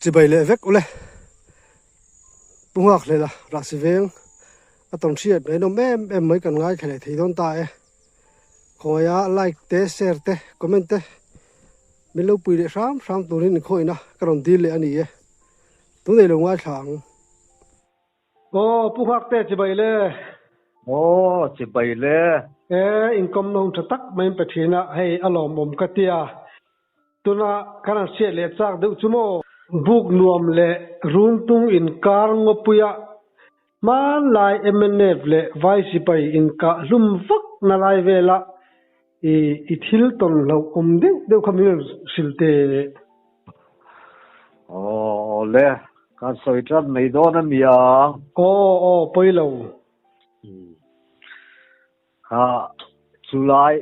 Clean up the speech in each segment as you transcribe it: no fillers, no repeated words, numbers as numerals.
Chibai leh vek ule. Pu nghak hlel a Rahsi veng a tawn hriat mai nawm em em mai kan ngaithla leh thei dawn ta e. Khawngaih a like te share te comment te min lo pui leh hram hram turin inkhawihna ka rawn dil leh a ni e. Tunei lo ngaithla ang. Aw Pu Nghakte chibai le. Aw chibai le. E inkawmna hun tha tak mai in pe thin a, hei a lawmawm ka tia. Tuna kan han hriat leh chak deuh chu maw? Buk nuam leh Rungtung inkar ngawpuia hmanlai mnf leh Vai sipai inkah hlum vak na lai vela i i thil tawn hlauh awm deuh deuh kha min rawn hrilh teh. Aw le, kan sawi tan mai dawn a mi ang. Aw aw pawi lo. Kha chulai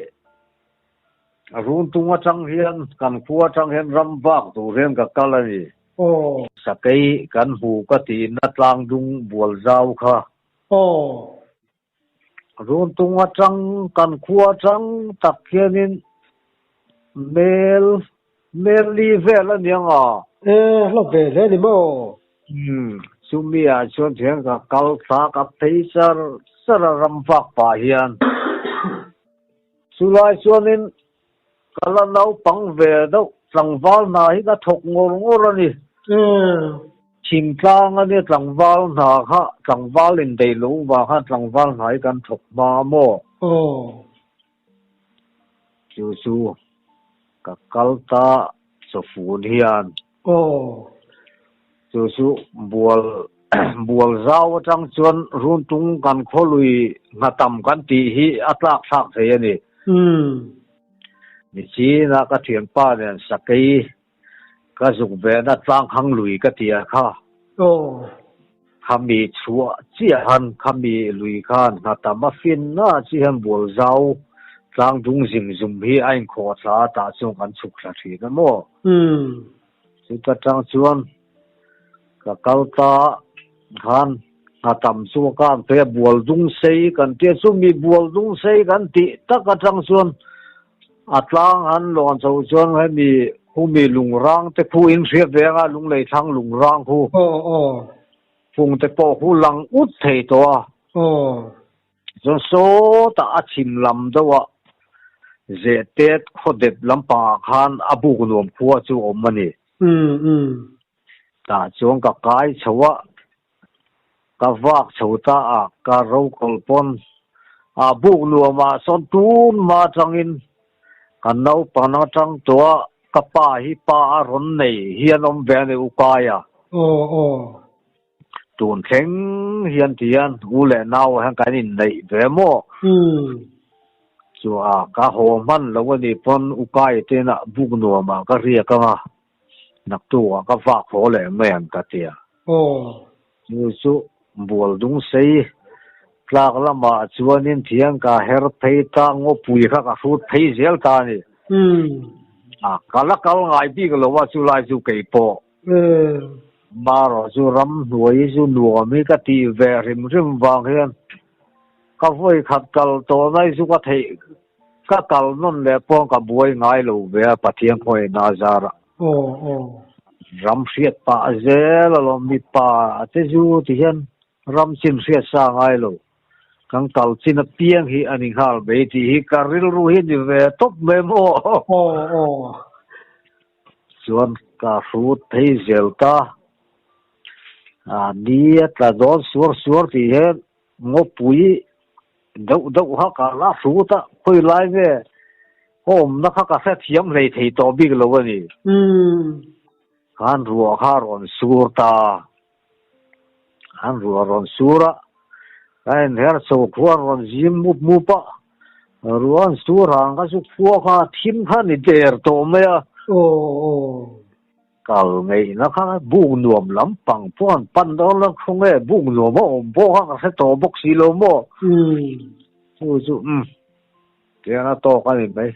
Runtung atang hian kan khua atang hian ram vak tur hian ka kal a ni. Aw. Sakei kan hmu ka tihna tlang dung bual zau kha. Aw. Runtung atang kan khua atang tak hianin mel mel li vel a niang a. E, hla ve hle ni maw? Umm, chumi ah chuan thian ka kal thla ka phei char char a ram vak pah hian. Chulai chuanin ka la naupang ve deuh tlangval hna hi ka thawk ngawr ngawr a ni. Thingtlang a nia tlangval hna kha tlangval indeih loh vang khan tlangval hna hi kan thawk hma a maw? Chu chu ka kal ta chawfun hian. Chu chu bual bual zau atang chuan runtung kan khawlui nghatam kan tih hi a tlak thlak thei a ni. Nichina ka thianpa nen sakei ka zuk vena tlang hang lui ka ti a kha. Khami chhuah chiah han khami lui khan nghatam a finna chi hian bual zau tlang dung zim zum hi a inkhawh thla a tah chuan kan chhuk thla thin a maw. Chuta tang chuan ka kal ta khan nghatam chu ka kan phei a bual dung sei kan tia chumi bual dung sei kan tih tak atang chuan A tlang han lawn chho chuan hemi khumi lungrang te khu in hriat ve anga lunglei thlang lungrang khu phung te pawh khu lang ut thei tawh a. Chuan sawtah a chhim lam deuh a Zehtet khawdep lampangah khan a buk nuam khua chu awm a ni. Tah chuan ka kai chho a, ka vak chho ta a, ka rokawl pawn a buk nuam ah sawn tun hma atangin ka naupang atang tawh a, ka pa hi pa a rawn nei hian awm ve a ni u Kaia. Tun thleng hian ti hian u leh nau ah hian kan inneih ve maw? Chu a ka haw hman lo a nih pawn u Kaia te inah buk nuam ah ka riak ang a. Naktukah ka vak haw leh mai ang ka ti a. Chu chu bual dung sei tlak lamah chuanin thiang ka her phei ta ngawpui kha ka hrut phei zel ta a ni. A ka la kal ngai bik lo a chulai chu kei pawh. Marawh chu ramhnuai chu nuam hi ka tih ve hrim hrim vang hian ka vawi khat kal tawh nai chu ka theih Ka kal nawn leh pawh ka buai ngai lo ve a Pathian khawiin a zar a. Ram hriat pah zel alawm mipa te zu ti hian ram chin hriat sa ngai lo. Kan kal chin apiang hi a ni nghal mai tih hi ka rilru hi a ni ve tawp mai maw. Chuan ka hrut phei zel ta. Ni a tla dawn suar suar tih hian Ngawpui deuh deuh kha ka la hrut a, khawi lai nge ka awmna kha ka hrethiam hlei thei tawh bik lo a ni. Khan ruah kha a rawn sur ta, khan ruah a rawn sur a, ka inher chho khua a rawn zim mup mup a, ruah an sur hang kha chu khua kha thim kha a ni der tawh mai a. Kal ngeihna kha buk nuam lam pang pawh an pan dawn lo khu nge buk nuam a awm pawh kha ka hre tawh bawk si lo maw? Chu chu umm tiang a tawk a ni mai.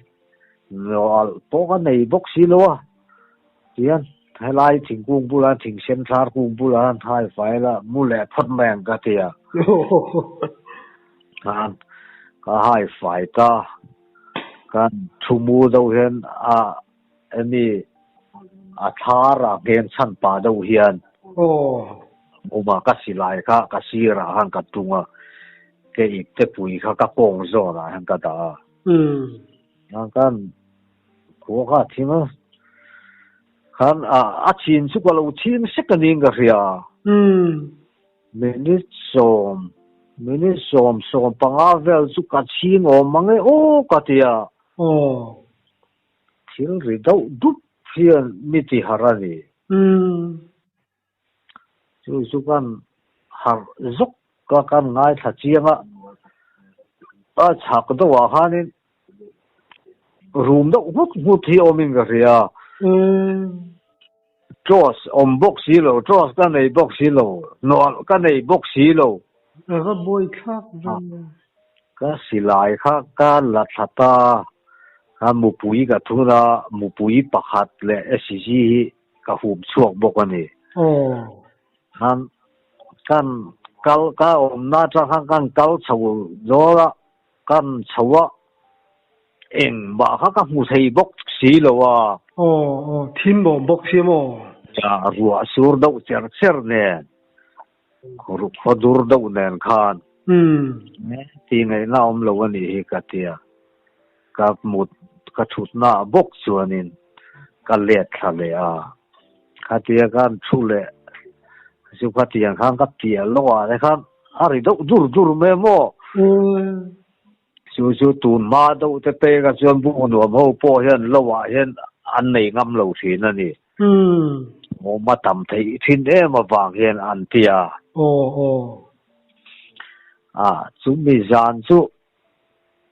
Nawalh pawh ka nei bawk si lo a tihian helai thingkung bulah thingsen thlar kung bulah han hai fai la mu leh phawt mai ang ka ti a. Khan ka hai fai ta kan thu mu deuh hian a emi. A thlar ah ngheng chhan pah deuh hian. Aw. Awm a, ka silai kha ka sir ah khan ka tung a, ke ip te pui kha ka kawng zawn ah hian ka dah a. Khan kan khua kha a thim a, khan a chhin chu ka lo chhing sek a niin ka hria. Minute sawm, minute sawm sawm panga vel chu ka chhing awm mang e aw ka ti a. Aw. Thil ri deuh dup hian mi ti harh a ni. Chu chu kan harh zawk a, kan ngaithla chiang a, a chhak deuhah khanin rum deuh nghut nghut hi awmin ka hria. Torch awm bawk si lo, torch ka nei bawk si lo, hnualh ka nei bawk si lo. A va buai thlak ve. Ka silai kha ka la thla ta, ka mupui ka thun a, mupui pakhat leh SCG hi ka hum chhuak bawk a ni. Khan kan kal ka awmna atang khan kan kal chho zawl a, kan chho a, Engmah kha ka hmu thei bawk si lo a. Aw aw, thim awm bawk si maw? Nia, ruah sur deuh cher cher nen, khaw dur deuh nen khan tih ngaihna awm lo a nih hi ka tia. Ka mut ka thutna ah bawk chuanin ka let thla leh a. Khatia khan thu leh chu khatiang khan ka piah lawk ah te khan a ri deuh dur dur mai maw? Chu chu tun hma deuh te pek a chuan buk nuam ho pawh hian lo ah hian an nei ngam lo thin a ni. Awm a tam theih thin em avang hian an ti a. A chumi zan chu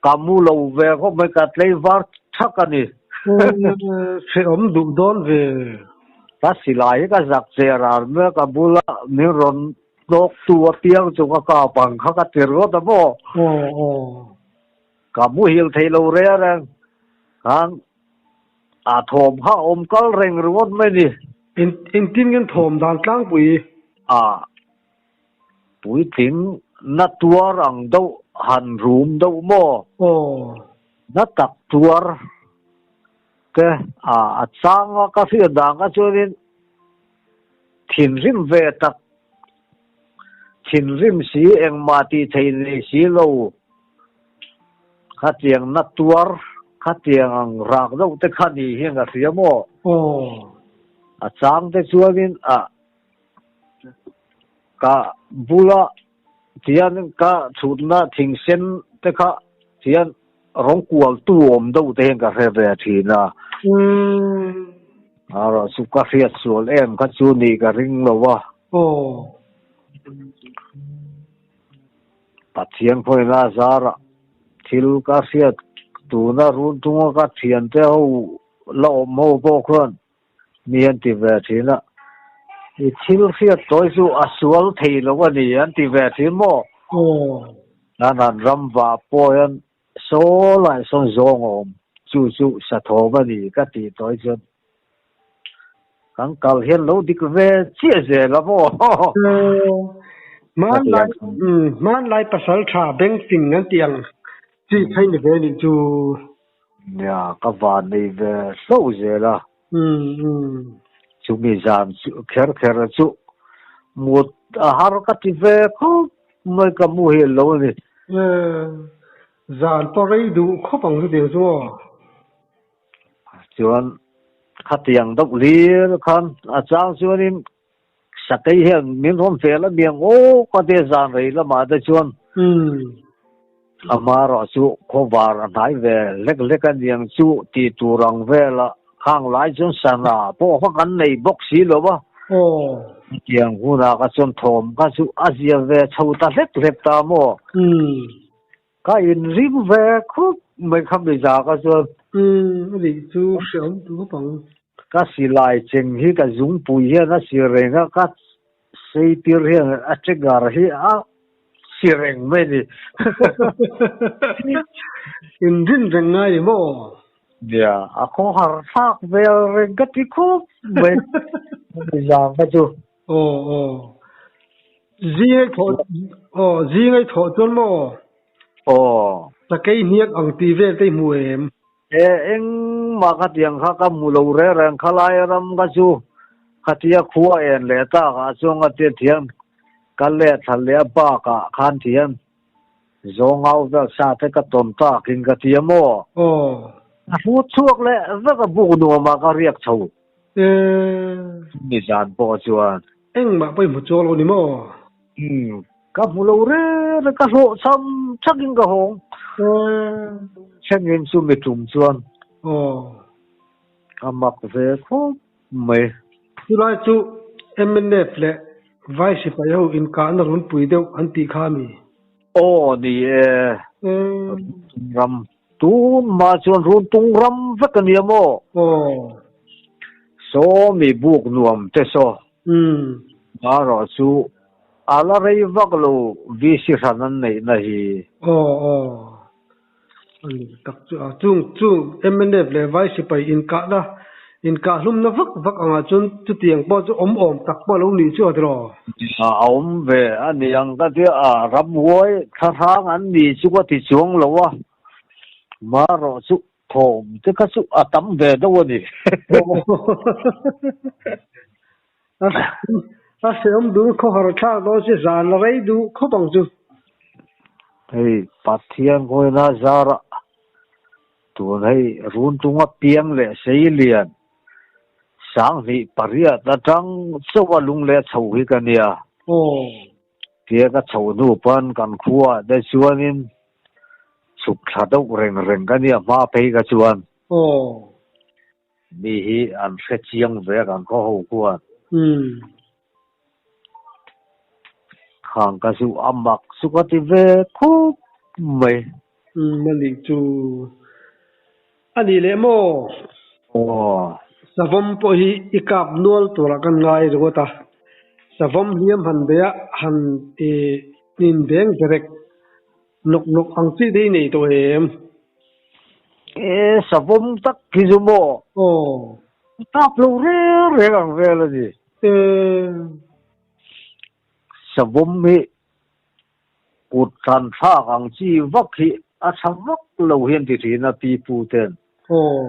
ka mu lo ve khawp mai ka tlei var thak a ni. Hrehawm duh dawn ve. Ka silai hi ka zak che rar mai a ka bula min rawn Tlawktu apiang chu ka kap ang kha ka ti ringawt a maw? Ka muhil thei lo reng reng khan a thawm kha a awm kal reng ringawt mai ni. Engtin nge thawm dan tlangpui? A puitling na tuar ang deuh han rum deuh maw? Na tak tuar te a chang a ka hriat dan kha chuanin Thinrim ve tak, thinrim si engmah tih theih nei si lo, khatiang na tuar, khatiang ang rak deuh te kha ni hian ka hria maw? A chang te chuanin a ka bula tian ka chhutna thingsen te kha tian rawng kual tu awm deuh te hian ka hre ve thin a. Erawh chu ka hriat sual em kha chu nih ka ring lo a. Pathian khawina zarah thil ka hriat tuna run tunga ka thiante ho la awm ho pawh khuan Mi an ti ve thin a, i thil hriat tawi chu a sual thei lo a ni an ti ve thin maw? Nan han ram vah pawh hian saw lai sawn zawng a awm, chu chu sathawm a ni ka tih tawi chuan kan kal hian lo dik ve chiah zel a maw? Hmanlai hmanlai pasal tha bengfing an tih ang chi phei ni ve nih chu. Nia, ka van nei ve hloh zel a. Chumi zan chu kher kher chu mut a har ka ti ve khawp mai ka muhil lo a ni. Zan pawh rei duh khawp ang chutiang chu aw. Chuan khatiang deuh hlir khan a chang chuanin Sakei hian min rawn vel a miang aw ka tia zan rei lamah te chuan amaherawh chu khawvar a hnai ve hlek hlek a niang chu tih tur ang vela khang lai chuan sana pawh kha kan nei bawk si lo va, hetiang hunah kha chuan thawm kha chu a zia ve chho ta hlek hlek ta maw? Ka inring ve khup mai kha miza ka chuan. Umm a nih chu hreawm tu khawp ang. Ka silai cheng hi ka zungpui hian a si reng a, ka sei tir hian a trigger hi a si reng mai a ni. Inrin reng ngai ni maw? Nia, a khawhar thlak vel reng ka ti khup mai miza ka chu. Aw aw. Zingai thawh aw zingai thawh chuan maw? Aw. Sakei hniak ang tih vel te i hmu em? E engmah khatiang kha ka hmu lo reng reng khalai ram kha chu khatia khua en leh tak ah chuan ka ti thiam ka let thla leh a bak ah khan thiam zawng au vel sa te ka tawn tak in ka ti a maw? Aw. A hrut chhuak leh vek a buk nuam ah ka riak chho. E. Nizan pawh chuan. Engmah pawh i hmu chuang lo ni maw? Umm. Ka hmu lo reng reng, ka hlawh cham thakin ka hawng. Thlengin chu mi tum chuan a mak ve khawp mai. Chulai chu mnf leh Vai sipai ho inkahna runpui deuh an tih kha a mi? Aw ni e, Runtung ram. Tun hma chuan Runtung ram vek a nia maw? Aw. Saw mi buk nuam te saw. Marawh chu A la rei vak lo VC hran an neihna hi. Aw aw. A ni tak chu a. Chung chu mnf leh Vai sipai inkahna inkahhlumna vak vak angah chuan chutiang pawh chu awm awm tak pawh a lo nih chu a tiraw? A awm ve a ni ang ka tia a, ramhuai thlahrang an ni chu ka ti chuang lo a, marawh chu thawm te kha chu a tam ve deuh a ni. A hreawm duh khawhar thlak dawn si zan la rei duh khawp ang chu. Hei Pathian kawina zara tun hei runtunga piang leh sei lian sanghnih pariat atang chauha lung leh chho hi ka nia. Tia ka chho hnu pawn kan khua te chuanin chhuk thla deuh reng reng ka nia hma phei ka chuan. Mi hi an hre chiang ve a kan khaw ho khuan. Khang ka chu a mak chu ka ti ve khup mai. Umm a nih chu a nih leh maw? Aw. Savawm pawh hi i kap nual turah kan ngai ringawt a, savawm hliam han beih a han i inbeng derek Nawk nawk ang chi te i nei tawh em? E, savawm tak hi chu maw? Aw. Tap lo reng reng ang vel a ni. E. Savawm hi kut thlan thlak ang chi vak hi a tha vak lo hian ti thin a pi pu ten. Aw.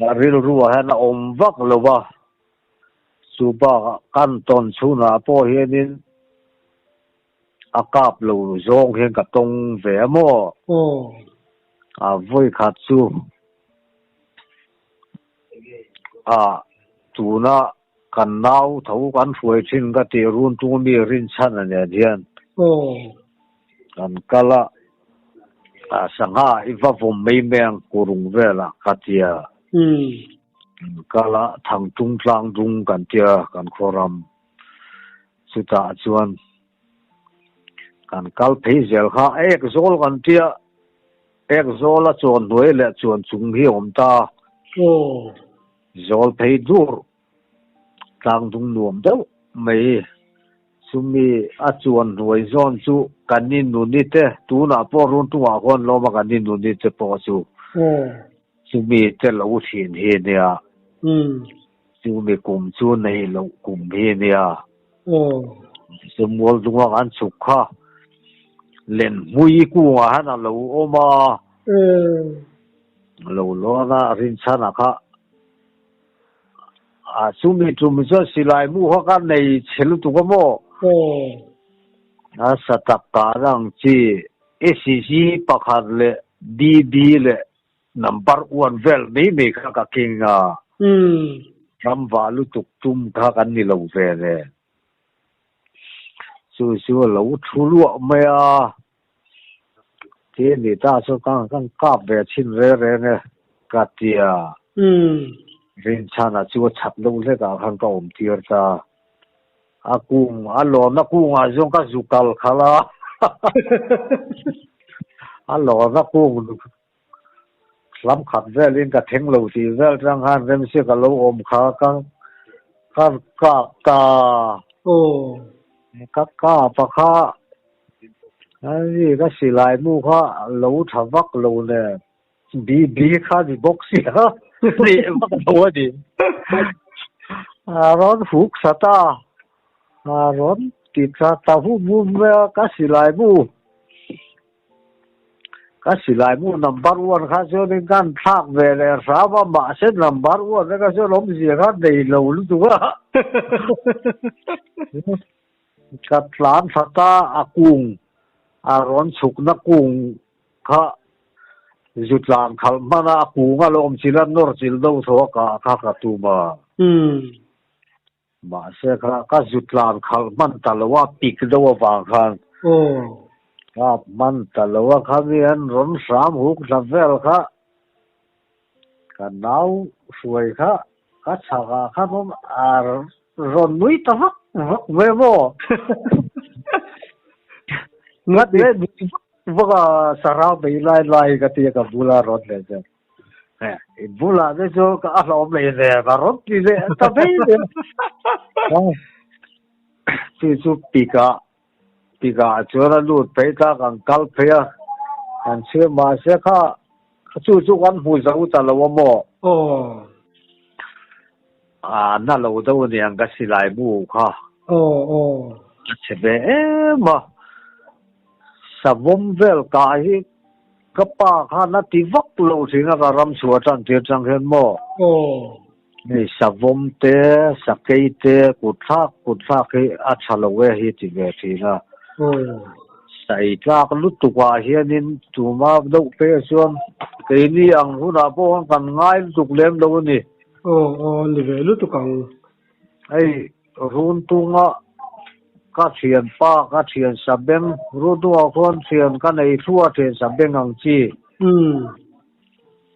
A rilruah hian a awm vak lo va, chu bakah kan tawn chhunah pawh hianin A kap lo zawng hian ka tawng ve a maw? Aw. A vawi khat chu a tuna kan nau tho kan hruai thin ka tih run tung mi rinchhan a nen hian. Aw. Kan kal a, a sangha i va vawm mai mai ang kurung velah ka tia. Kan kal a, Thangtung tlang dung kan tia kan khaw ram. Chutah chuan kan kal phei zel kha ek zawl kan tia, ek zawl a chuan hnuai leh chuan chung hi a awm ta. Zawl phei dur tlang dung nuam deuh mai. Chumi a chuan hnuai zawn chu kan inuni te, tunah pawh run tungah khuan lawm a kan inuni te pawh chu. Chumi te lo thin hi nia. Chumi kum chu nei loh kum hi a nia. Chu mual dunga kan chhuk kha len hmui kungah hian a lo awm a. A lo lawn a, rinchhana kha a chumi tum chuan silai mu kha ka nei chhe lutuk a maw? A sa tak kah ang chi SCC pakhat leh BB leh Number one vel mai mai kha ka keng a, ramva lutuk tum kha kan ni lo ve le. Chu chu a lo thu luah mai a, ti a ni ta chu ka kan kap ve chhin reng reng e ka ti a. Rinchhana chu a chak deuh hlekah khan ka awm tir ta. A kung, a lawna kungah chuan ka zu kal khalh a. A lawna kung Hlam khat velin ka thleng lo tih vel tang khan remsiak a lo awm kha ka ka kap ta. Aw. Ka kap a kha ani ka silai mu kha lo tha vak lo nen BB kha ni bawk sia hneh vak lo a ni. A rawn huk sa ta. A rawn ti tha ta hum hum mai a ka silai mu. Ka silai mu number one kha chuanin kan thlak ve leh hram a, mahse number one te kha chuan awmzia kha nei lo lutuk a. Ka tlan thla ta a kung a rawn chhukna kung kha zu tlan khalh hman a, a kung a lo awm chilh a, nawr chilh deuh tho a kah kha ka tum a. Mahse kha ka zu tlan khalh hman ta lo a, pik deuh avang khan kap hman ta lo a, khami an rawn hram huk thla vel kha ka nau hruai kha ka chhak ah khan awm a rawn nui ta vak vak ve maw? Ngat leh nui vak vak a, sarang bei lai lai ka tia ka bula rawn leh zel. I bulah te chu ka a hlawm leh ve ka rawn ti leh ta mai le. Chu chu pikah pikah chuan a lut phei ta kan kal phei a kan chhiar mahse kha chu chu kan hmu zo ta lo a maw. Aw. A na lo deuh aniang ka silai mu kha. Aw aw. A chhe ve em a. Savawm vel kah hi Ka pa khan a ti vak lo thin a, ka ram chhuah tan tir chang hian maw? Aw. Hei savawm te, sakei te, kut thlak kut thlak hi a tha lo e hi ti ve thin a. Aw. Sai tlak lutuk ah hianin tuma deuh phei ah chuan keini ang hunah pawh khan kan ngai lutuk lem lo a ni. Aw aw ni ve lutuk ang. Hei Runtunga ka thianpa ka thian Sabeng, Runtunga khuan thian ka nei thlua thian Sabeng ang chi.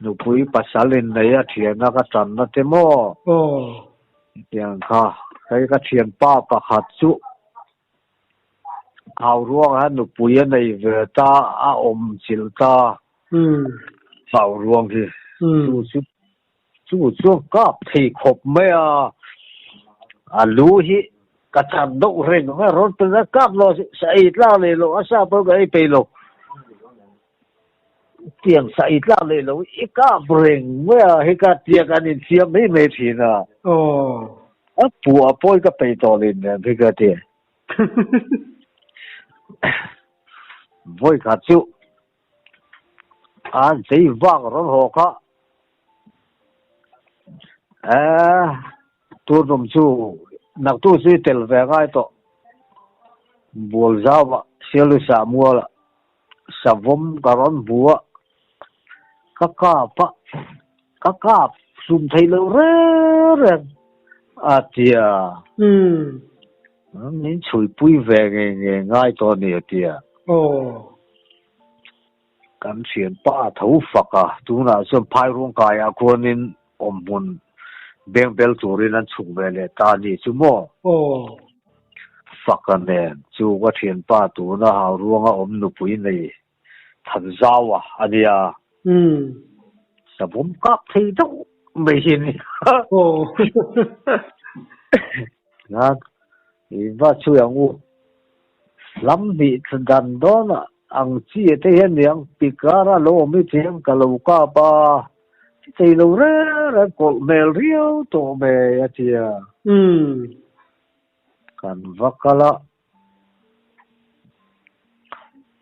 Nupui pasal in nei a thiana ka tanna te maw? Hetiang kha hei ka thianpa pakhat chu hau ruangah hian nupui a nei ve ta a awm chilh ta. Hau ruang hi chu chu Chu chu kap thei khawp mai a, a lu hi ka chan deuh reng ang a, rawn pe a kap lo sa ei tlak leh lo a sa pawh ka ei peih lo, tiang sa ei tlak leh lo i kap reng mai a, hei ka tiang an infiam mai mai thin a, a puah pawh hi ka peih tawh leh nen hei ka ti. Vawikhat chu A zei vak rawn haw kha eh turnum chu naktu chu i tel ve ngai tawh bual zau ah Sialusa mual ah savawm ka rawn hmu a ka kap a ka kap hlum thei lo reng reng a tia min chhuipui ve ngei ngei ngai tawh a ni a tia. Aw. Kan thianpa a tho fak a, tunah chuan Phairuangkaiah khuanin awmhmun beng bel turin an chhuk ve leh ta a ni chu maw? Aw. Faka nen chu ka thianpa tuna Hauruanga awm nupui nei Thanzaua a nia. Umm. Savawm kap thei deuh mai hi a ni. Aw. Nan, i va chhui ang u. Lam hnih dan dawn ang chi te hian niang pikar a lo awm hi thiam ka lo kap a, thi thei lo reng reng kawlh hmel riau tawh mai a ti a. Kan va kal a,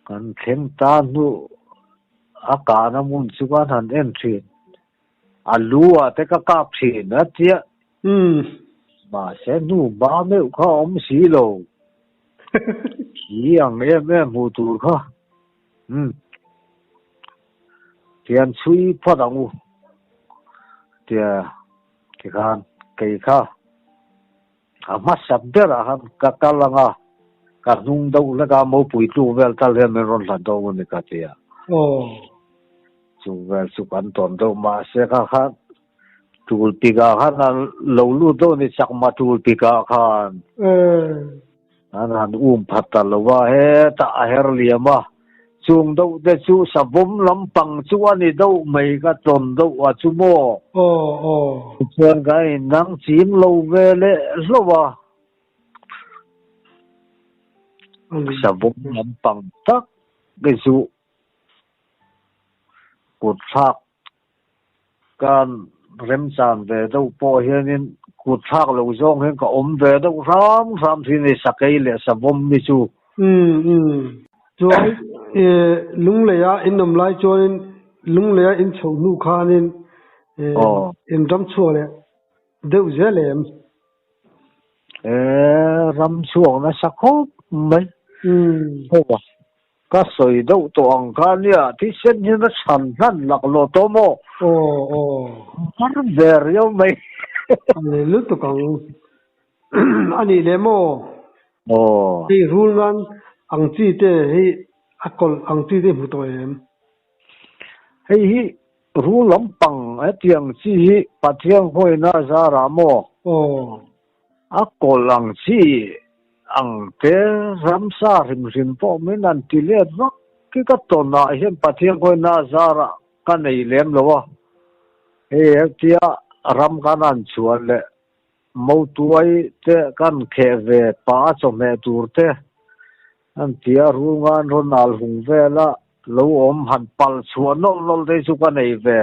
kan thleng ta hnu a kahna hmun chu kan han en thin. A lu ah te ka kap thin a tia. Mahse hnu hma meuh kha a awm si lo. Khi ang em em hmuh tur kha. Umm. Tian chhui phawt ang u. Tia tikhan kei kha a hmasa berah khan ka kal ang a, ka hnung deuh hlek a mopui tluk vel tal hian min rawn hlat dawn a ni ka ti a. Chu vel chu kan tawn deuh mahse kha khan tul pikah khan a lo lut deuh a ni chakma tul pikah khan an han um phat ta lo a hetah a her liam a chung deuh te chu savawm lampang chu a ni deuh mai ka tawn deuh a chu maw tichuan ka inang chim lo ve leh hlauh a savawm lampang tak te chu Kut thlak kan remchan ve deuh pawh hianin kut thlak lo zawng hian ka awm ve deuh hram hram thin a ni, sakei leh savawm hi chu. Umm umm. Chuan Lungleia in awm lai chuanin Lungleia in chhoh hnu khanin in ram chhuak leh deuh zel em? Ram chhuak nasa khawp mai. Ka sawi deuh tawh ang kha nia, thisen hian a chhan hlan laklawh tawh maw? Aw aw. Har ve riau mai. A ni lutuk ang. A nih leh maw? Aw. Hei rul nan ang chi te hi a kawlh ang chi te hmu tawh em? Hei hi rul lampang hetiang chi hi Pathian hawina zarah maw? Aw. A kawlh ang chi ang te ramsa hrim hrim pawh min an ti let vak khi ka tawnah hian Pathian khawina zarah ka nei lem lo a. Hei hetia ram kan han chhuah leh motuai te kan kheh ve pah a chawhmeh tur te an ti a, rulngan rawn al hung vela lo awm han pal chhuah nawlh nawlh te chu ka nei ve.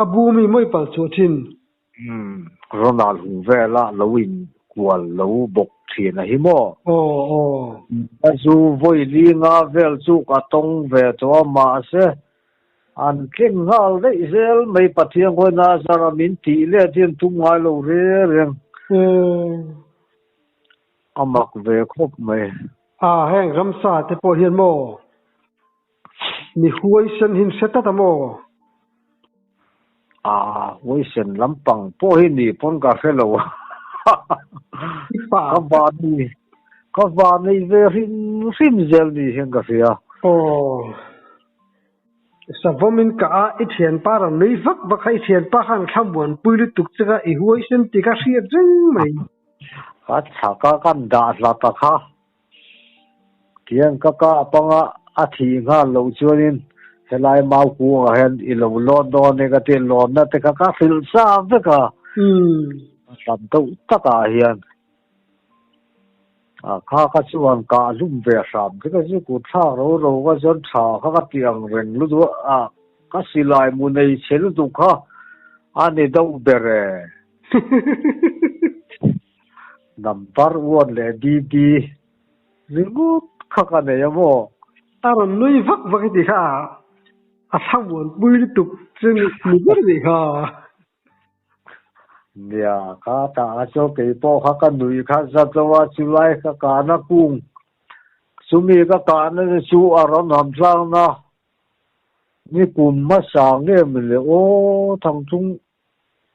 A bu mi mawi pal chhuah thin. Umm, Ronald hung vela lo in kual lo bawk thin a hi maw? Aw, aw. Ka zu vawi li nga vel chu ka tawng ve tawh a, mahse an tling nghal daih zel mai Pathian khawi Nazara min tih let hian tum ngai lo reng reng. Umm. A mak ve khawp mai. A, heng ramsa te pawh hian maw? Mi huaisen hin hre tlat a maw? A huaisen lampang pawh hi ni pawn ka hre lo a. Ka vani ka vanei ve hrim hrim zel ni hian ka hria. Aw. Savawmin ka a i thianpa rawn nui vak vak kha i thianpa khan thlamuanpui lutuk che kha i huaisen tih ka hriat reng mai. Ka chhaka kan dah hlat a kha. Tiang ka kap anga a thih nghal loh chuanin helai mau kungah hian i lo lawn dawn e ka ti, lawnna te kha ka hrilh sa vek a, hlam deuh takah hian a kha kha chuan kah hlum ve hram te ka chu kut thlak ro ro ka chuan tha kha ka ti ang reng lutuk a, ka silai mu nei chhe lutuk kha a ni deuh ber e. Number one leh DD ringawt kha ka nei a maw? A rawn nui vak vak i ti kha a thlamuanpui lutuk chu ni ber nih kha. Nia, ka tah a chuan kei pawh kha ka nui kha zat lo a, chulai ka kahna kung chumi ka kahna te chu a rawn ham tlangna ni kum hmasa nge mawle aw thangchung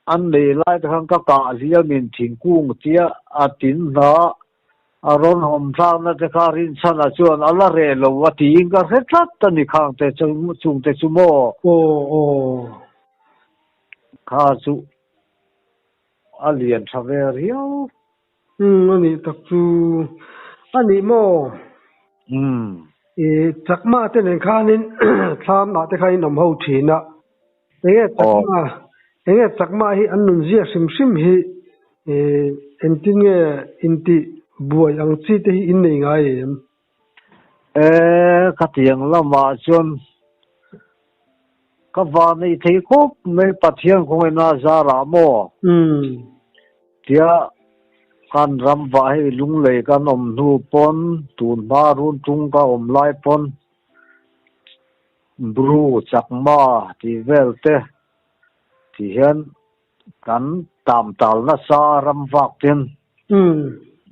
An nei lai te khan ka kah hliamin thingkung tia a tin hna a rawn hawm thlakna te kha Rinchhana chuan a la reh lo a tiin ka hre tlat a ni khang te chung te chu maw? Aw aw. Kha chu a lian tha ve riau. Umm a nih tak chu a nih maw? Umm. I chakma te nen khanin thlam ah te kha in awm ho thin a. Enge chakma enge chakma hi an nun zia hrim hrim hi engtin nge intih buai ang chi te hi in nei ngai em? E, khatiang lamah chuan ka va nei thei khawp mai Pathian khawngaihna zarah maw? Tia kan ram vah hei lunglei kan awm hnu pawn tunhma run tung ka awm lai pawn Bru, Chakma tih vel te ti hian kan tam tal nasa ram vak ten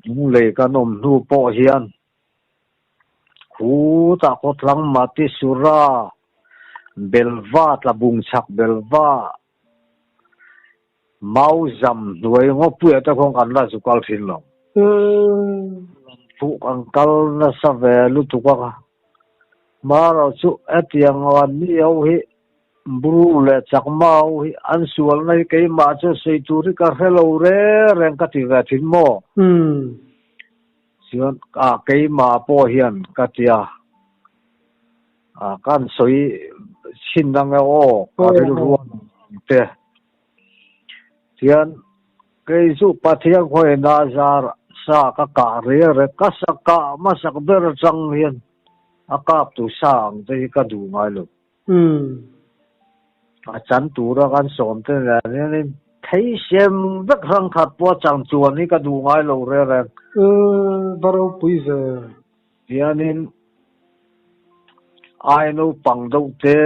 lunglei kan awm hnu pawh hian khutah khawthlang Matisura, Belva, Tlabung chhak Belva, Mauzam hnuai ngawpuia te khuan kan la zu kal thin lo. Lamfuh kan kal nasa ve lutuk a, Hmaraw chu hetiang an mi ho hi Bru leh Chakma ho hi an sualna hi keimah chuan sawi tur hi ka hre lo reng reng ka ti ve thin maw? Chuan ah keimah pawh hian ka ti a, ah kan sawi chhin ang e aw ka rilru ang te. Tian kei chu Pathian khawina zar sa ka kah reng reng, ka sa kah hmasak ber atang hian a kap tu sa ang te hi ka duh ngai lo. A chan tura kan sawm te nen hianin thei sem vek hrang khat pawh a chang chuan hi ka duh ngai lo reng reng. Va ropui ve. Tianin. Ai naupang deuh te,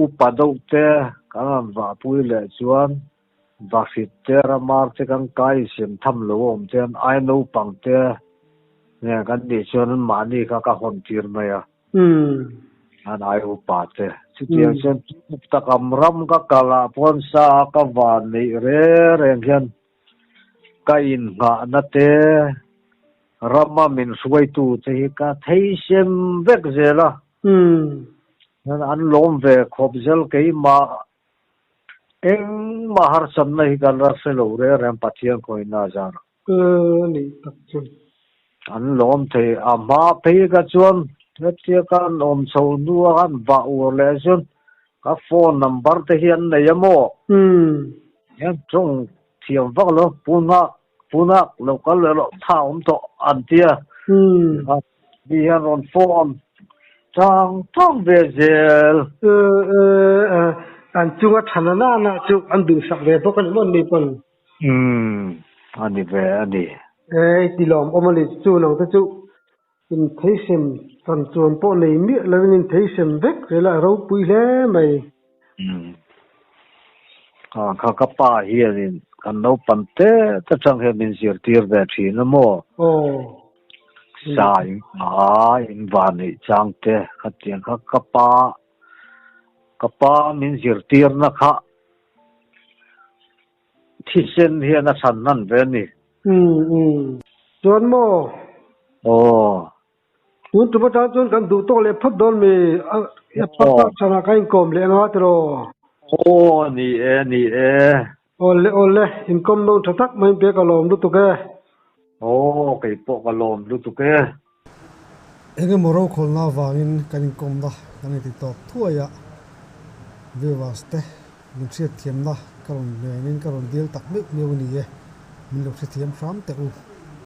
upa deuh te kan han vahpui leh chuan Vahrit te, Ramar te kan kai sem tham lo a awm chuan ai naupang te nen kan nih chuan an mahni kha ka hawn tir mai a. An ai upa te. Chutiang chuan tuk takam ram ka kal ah pawn sa a ka van neih reng reng hian ka innghahna te, rama min hruaitu te hi ka thei sem vek zel a. An lawm ve khawp zel keimah Engmah harsatna hi kan la hre lo reng reng Pathian khawihna a zar. A nih tak chu. An lawm thei a hma phei ka chuan hetia ka an awm chho hnu a kan vah ur leh chuan ka phone number te hi an nei a maw? Hian tawng thiam vak lo pu nghak pu nghak lo kal leh rawh tha awm tawh an tia. Mi hian rawn phone chang chang ve zel. An chunga tha na na chu an duhsak ve bawk a ni maw ni pawn. Umm a ni ve a ni. E i ti lawm awm a ni chu nang te chu in theisem chan chuan pawh nei miah lovin in theisem vek zel a ropui hle mai. Umm kha ka pa hianin kan naupang te te tang hian min zirtir ve thin a maw? Aw. Sa in a in van neih chang te khatiang kha ka pa ka pa min zirtirna kha thisen hian a chhan hman ve a ni. Umm umm. Chuan maw? Aw. Tun tum atang chuan kan duh tawk leh phawt dawn mi a pakhat chhanah kan inkawm leh anga tiraw? Aw ni e ni e. Awle awle, inkawm no tha tak mai pe ka lawm lutuk e. Aw kei pawh ka lawm lutuk e. Engemaw rokhawlna avangin kan inkawmna kan inti tawp thuai a, viewers te min hriatthiamna ka rawn ngenin ka rawn dil tak meuh meuh a ni e, min lo hrethiam hram teh u.